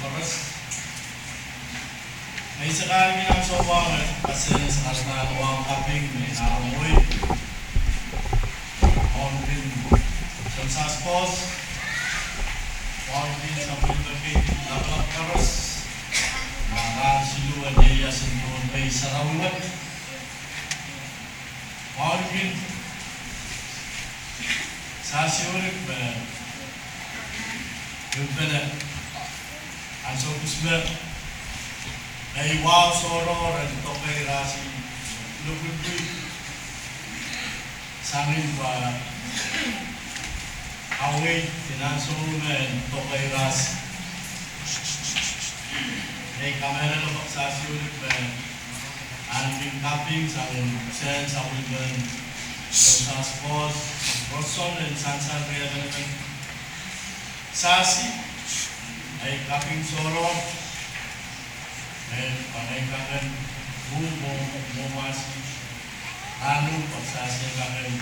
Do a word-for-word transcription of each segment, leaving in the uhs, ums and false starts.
Koaros, eisek ahneki nan soumwahu me kasehn sakarada wahn kaping me nan mwowe ong kin Semsas Pos, ong kin sapwellime kei lapalap koaros, ma rahn siluh en ieiasin tohn pei sarawi wet. Ong kin sahsiohng me ipene ansou kis me ei wahu sohrohr en dokeirasi lopulopui sangin pwe awei nan ansou me en dokeirasi. Ei kamehlele pwe sahsiohng me ahneki kaping sang en sehn sapwellimen Semsas Pos, Rosol en sansal riemen sahsi, ei kaping sohrohr, me pahn ei kaken mwohmw, mwohmw, mwohmwasi, ahneki pwe sahsi kaken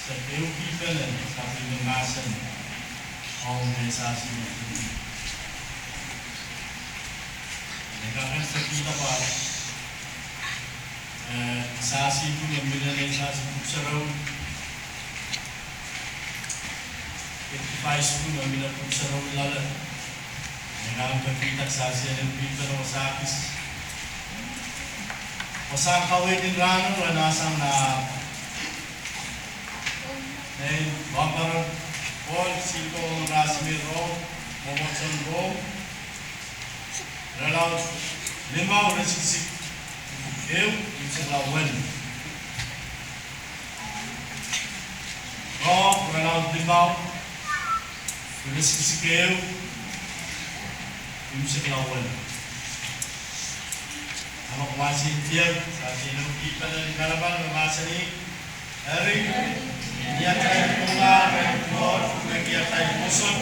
se ehu kipene sapwellime mahsen ong me sahsi me. Ei kaken se kihda pwe eh, sahsi pwung me mihla nan sahsi pwuhk sarawi, eh, sahsi pwung me mihla pwuhk sarawi loale. Ei kaken pekihda sahsi en pil pene wasa kis, wasa kaweid en rahno en asang nah nein Pahpa Paul, Sises Krais me Rom, Pahpa Jon Rom, irelaud limau, iretikitik ehu, imwisekla wet. Rom, irelaud limau, iretikitik ehu, imwisekla wet. Ahpw wahnsien tier, sahsi en kipene ni kalapan me mahsanih, eri, ni atail pwungla rehn Koht pwehki atail pwoson,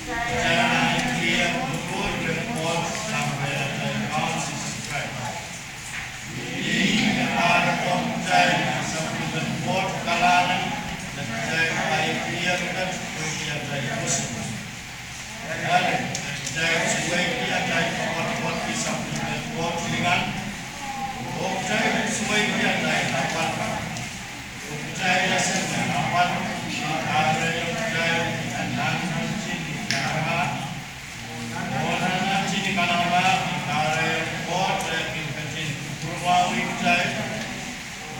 kitail anahne tier kupwur rehn Koht sang rehn atail Kaun Sises Krais. Ih me kahredohng kitail nan sapwellimen Koht kalahngan, me kitail pai tier pwehki atail pwoson. Eri, kitail suweiki atail koapworopworki sapwellimen Koht lingan, oh kitail suweiki atail apwal. Oh kitail ese me apwal, kahrehiong kitail nan nantihong kanengamah, oh nan nantihong kanengamah, kahrehiong Koht eh kin ketin kupwurmwahwih kitail,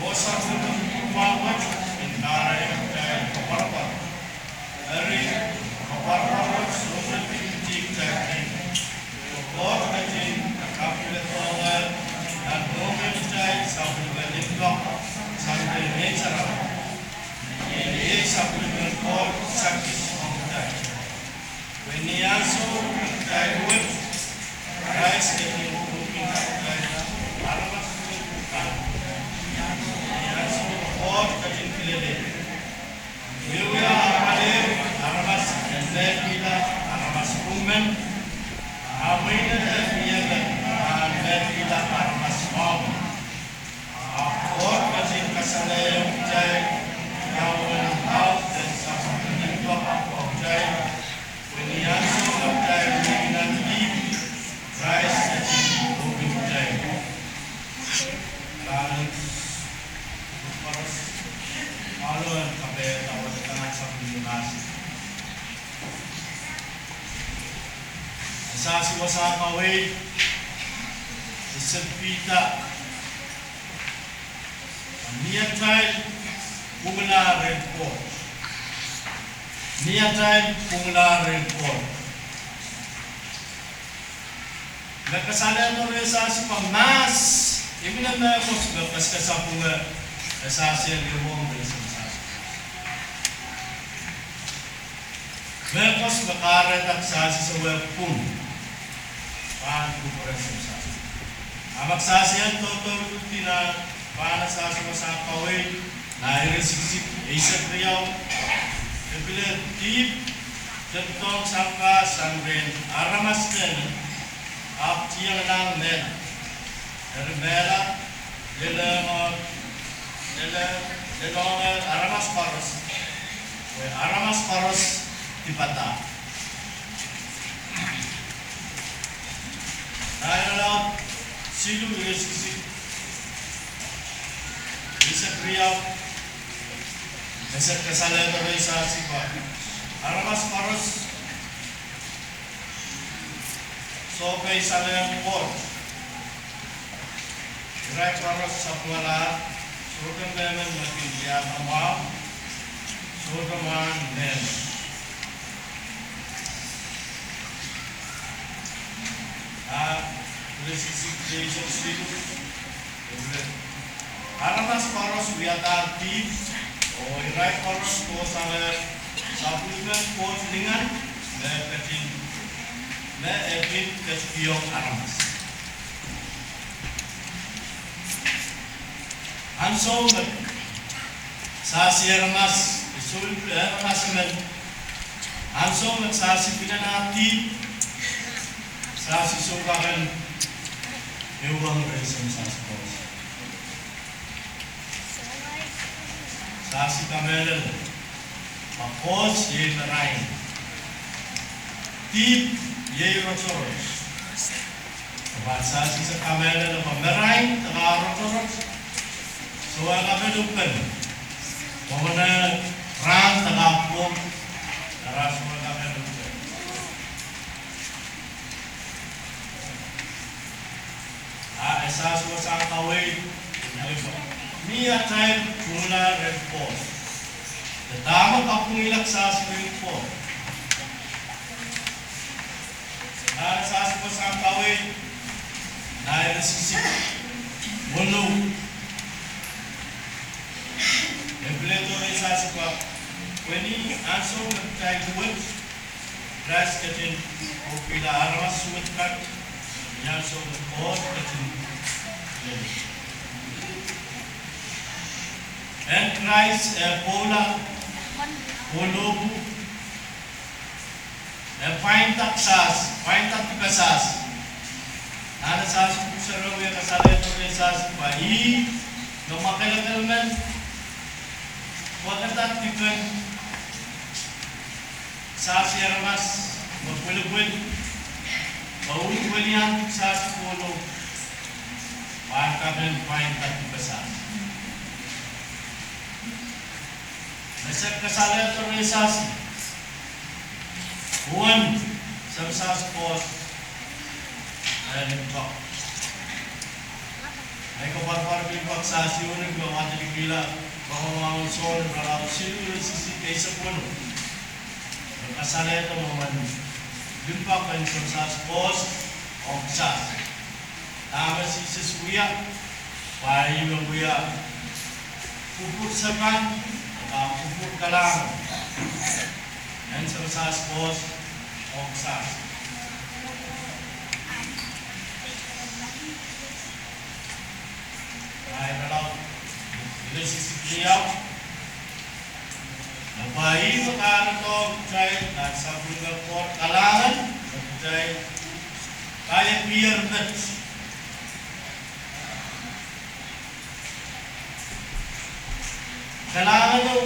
oh sapwellimen kupwurmwahwih wet kin kahrehiong kitail koapworopwor. Eri, koapworopwor wet sohte kin pitih kitail kin. Koht ketin kapildohng nan mohngiong kitail sapwellime limpoak sang rehn Ngehn Sarawi. Iei sapwellimen Koht sakis ong kitail. Pwe ni ansou me kitail wet, Krais ketin kupwurki kitail aramas wet kan. Ni ansou Koht ketin kilelehda wiewia apwal ehu, aramas en mehkihla aramas pwungen, ahpw mwein e mie me pahn mehkihla aramas mwahu. Ahpw Koht ketin kasalehiong kitail, ia uwen laud en sapwellime limpoak ong kitail, pwe ni ansou me kitail mihmi nan dihp, Krais ketin kupwurki kitail. Kahrehda koaros, ahlo en kapehda wasa kan sapwellime mahsen. Sahsi wasa kaweid, ese pihda, ni atail pwungla rehn Koht. Ni atail pwungla rehn Koht. Me kasalehdo reh sahsi pwe mahs, ih me mehkot me kaskasapwunge, e sahsi en riemwong reh Semsas. Mehkot me kahrehda sahsi sewese pwung, pahn kupwure Semsas. A ma sahsi en tohto lutila, pahn sahsi wasa kaweid, nan iretikitik eisek riau, e pil dihp, tepdohng sampah sang rehn aramas mehla, ahpw tiengelahng mehla. Eri mehla lelohng, lelohng aramas koaros, pwe aramas koaros dipada. Nairail laud siluh, ire siksik, ire eisek riau, e sehse kasalehdo rehn Sahsi pwe aramas koaros sohpei salehng Koht. Irail koaros sapwungala, sohte mehmen me kin diarada mwahu, sohte mwahn mehmen. A, ire siksik, ire eisek siluh, ire, aramas koaros wiadahr dihp, oh irail koaros kohsang sapwellimen Koht lingan, me ketin, me e kin ketikihong aramas. Ansou me Sahsi aramas, e sohte aramas emen. Ansou me Sahsi pil en aht dihp, Sahsi sohte kin ehuong rehn Sahsi Koht. Sahsi kamehlele pwe Koht iei marain, dihp iei rotorot. Pwe Sahsi se kamehlele pwe marain de ka rotorot, soh, e kapehdopen. Pwe mwohn rahn de ka pwong, e soh, e kapehdopen. A e Sahsi wasahn kaweid, mie atail pwungla rehn Koht. De dahme kapwungila Sahsi rehn Koht? A e Sahsi wasahn kaweid, nairail siksik weneu, e pil ledo rehn Sahsi pwe, pwe ni ansou me kitail luwet, Krais ketin kohkihla aramas suwed kan, ni ansou me Koht ketin lel. En Krais e pwoula, pwoula lohpwu, e pwainda Sahsi, pwainda dipasahsi. Nan Sahsi Pwuhk Sarawi e kasalehdo rehn Sahsi pwe ih me mwakelekel men, pwekada dipen Sahsi aramas me pwilipwil, me uhd weliandi Sahsi pwoulo, pahn kapehn pwainda dipasahsi. Me se kasalehdo rehn Sahsi, uwen Sahsi Koht, e limpoak. Ei, koapworopwor limpoak Sahsi uwen me wadekihla, pwe mwahu soangen irelaud siluh, ire siksik, eisek weneu. Me kasalehdo mwomwen limpoak en Sahsi Koht ong Sahsi. Dahme Sises wia, pwe ih me wia kupwur sapan, de kupwur kalahngan en Sahsi Koht ong Sahsi. Nairail laud, ire siksik riau. Ahpw ih me kahredohng kitail nan sapwellimen Koht kalahngan, me kitail kaiekier met. Kalahngan o,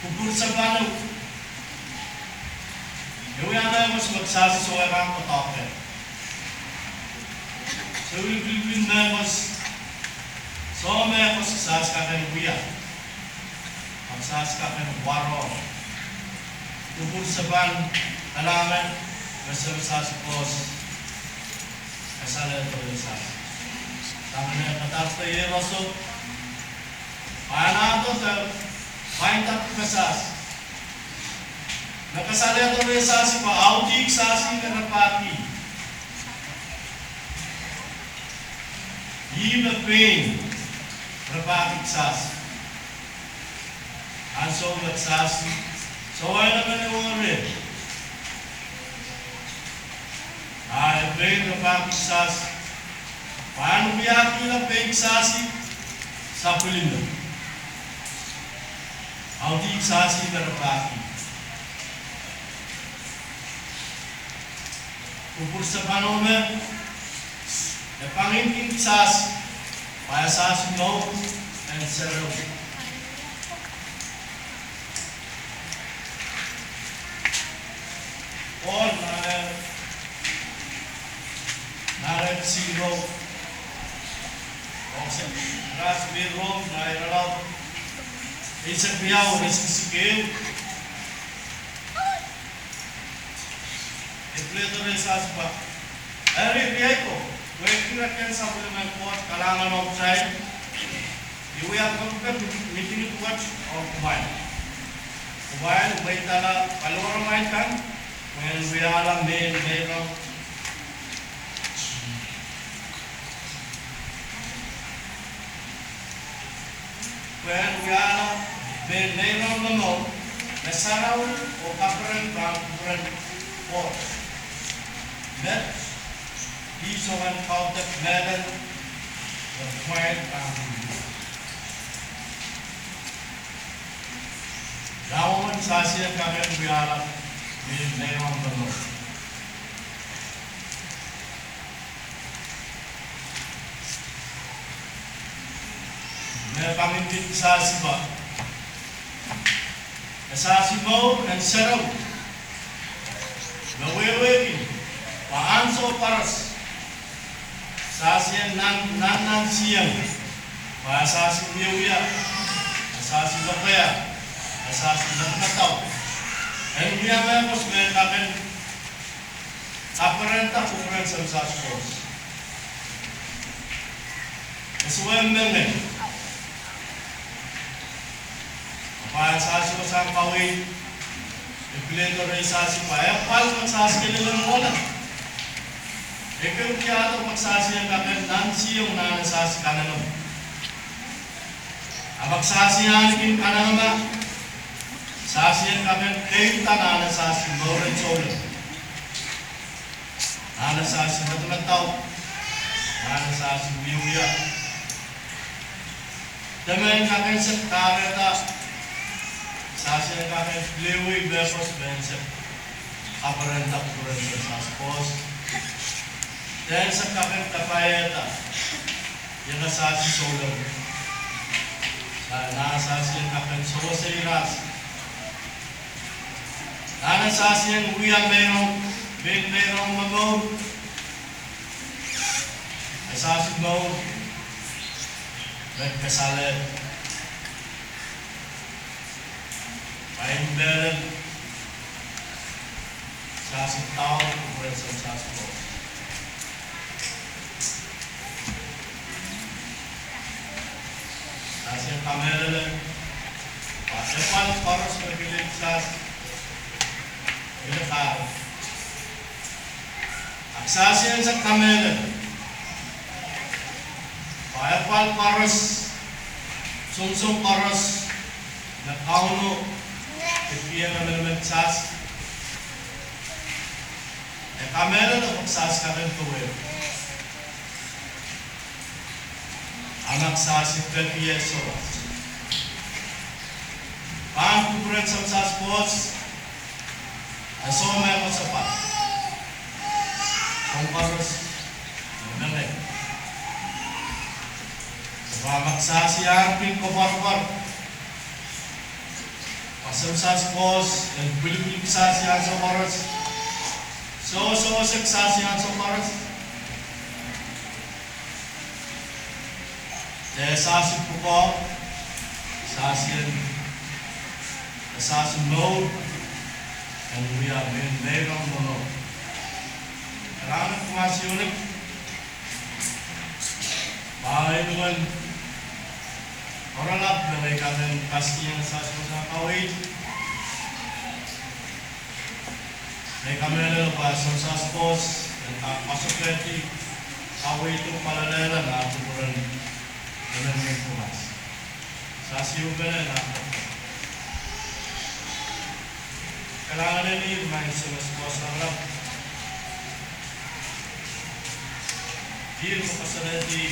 kupwur sapan o, e wia mehkot me Sahsi soh e pahn kohdohng. Soh, lipilipil mehkot, soh mehkot Sahsi kapehn wia, ahpw Sahsi kapehn warohng. Kupwur sapan, kalahngan, me Sahsi Koht kasalehdo rehn Sahsi. Dahme e padarodo iei roson, pahn ahdo de pwainda dipasahsi. Me kasalehdo rehn Sahsi pwe audihk Sahsi me rapahki. Ih me pein rapahki Sahsi. Ansou me Sahsi sohte emen oh reh, a e pein rapahki Sahsi. Pahn wiahkihla pein Sahsi sapwellime. Audihk Sahsi me rapahki. Kupwur sapan o me, e pangin kin Sahsi, pwe Sahsi mour en sarawi. Paul nan Ras me Rom, nan irelaud eisek riau, ire siksik ehu. Epleto re sasi pwe, eri riei ko, wehwehki rehn sapwellimen Koht kalahngan ong kitail, I wia komw pek meeting wet ong kumwail. Kumwail mweidala paliwaramaid kan, pwehn wiahla mehn meirong, pwehn wiahla mehn meirong momour me sarawi oh kaperen pahn kupwuren Koht. Met, ih soangen kaudok mehlel me kumwail pahn wiahla. Ia mwomwen sasi en kak en wiahla mehn meirong momour? Me pahn kin sasi pwe, e sasi mour en sarawi, me wehwehki pwe ansou koaros sasi en nan, nan, nan sihong, pwe e sasi wiewia, e sasi lokaia, e sasi medemedewe, en wia mehkot me kak en kaperenda kupwuren Semsas Koht. E sohte mengei. Ahpw e sasi wasahn kaweid, Epleto re sasi pwe, e pwal me sasi kin lel mwohla. E kin wiahda me sasi en kak en nan sihong nan e sasi kanengamah. A me sasi ahneki kanengamah, sasi en kak en keirda nan e sasi mour en souleng, nan e sasi medemedewe, nan e sasi wiewia. Demen kak en sehse kahrehda, sasi en kak en pilewei mehkot me en sehse kaperenda kupwuren Semsas Koht. De en sehse kak en kapaiada iei sasi souleng, nan sasi en kak en sewese iras, nan e sasi en wia meirong, mehn meirong momour, e sasi mour me kasalehda. Pwe ih mehlel sasi daur kupwuren Semsas Koht. Sasi en kamehlele pwe e pwal koaros me pil sasi, pil kahrehda. Ahpw sasi en sehse kamehlele pwe e pwal koaros, soangen koaros me Kauno kihong emenemen sasi, e kamehlele pwe sasi kak en kawehwe. A me sasi peki ie sawas pahn kupwuren Semsas Koht, e sohte mehkot se pwal, soangen koaros me mengei. Se pahn mak sasi ahneki koapworopwor pwe Semsas Koht en pwilipwilki sasi ansou koaros, sewesewesek sasi ansou koaros. De sasi pwukoa, sasi en, sasi mour en wia mehn meirong momour. Rahn wet kumwail sohte pahn iang oaralap me ngehi kak en kasdiong sasi wasahn kaweid. Ngehi kamehlele pwe Semsas Koht en kak koasoanehdi kaweid oh paliwaramaid nan kupwuren emenemen kumwail. Sasi uhpene nan kalahngan en ih, maing Semsas Koht Lapalap. Ih me koasoanehdi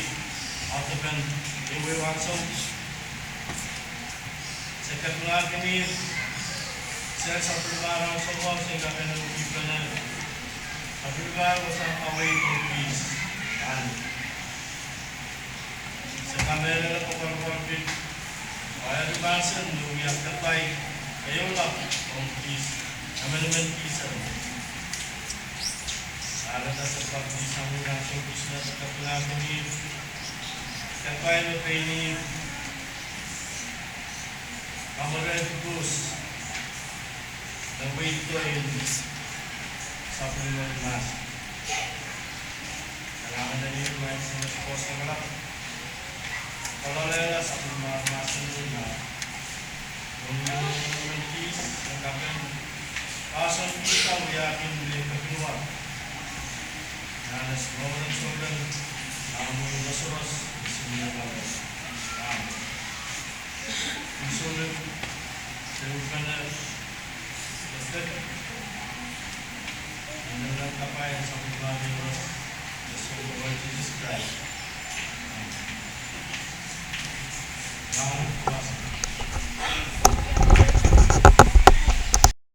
audepen ehuehu ansou. Se kapingahkin ih, se sapwellimarail ansou koaros, se kapingahkin ih, sapwellimarail wasahn kaweid oh kihs. Se kamehlele koapworopworki pwe eri mahsen me wia kapai, keieu lap ong kihs, emenemen kihs ehu. Kahrehda se pahn kihs sang ni ansou kihs, se kapingahkin ih, se Kapai me pein ih kamwerehdi Kuhs me pweida en sapwellimomwi mahsen. Kalahngan en ih, maing Samat Koht Lapalap, kaloalehla sapwellimomwi mahsen nan mohngiong en kihs, en kapehn poahsoan kihda wiahkin me kepilwa nan aht mour en souleng, nan mour koasoakoas, ni sihmw loale. Amen. Ansou me se uhpene, se pid, nanleng kapai en sapwellimomwi Iehros, Sounkomour Sises Krais. Amen.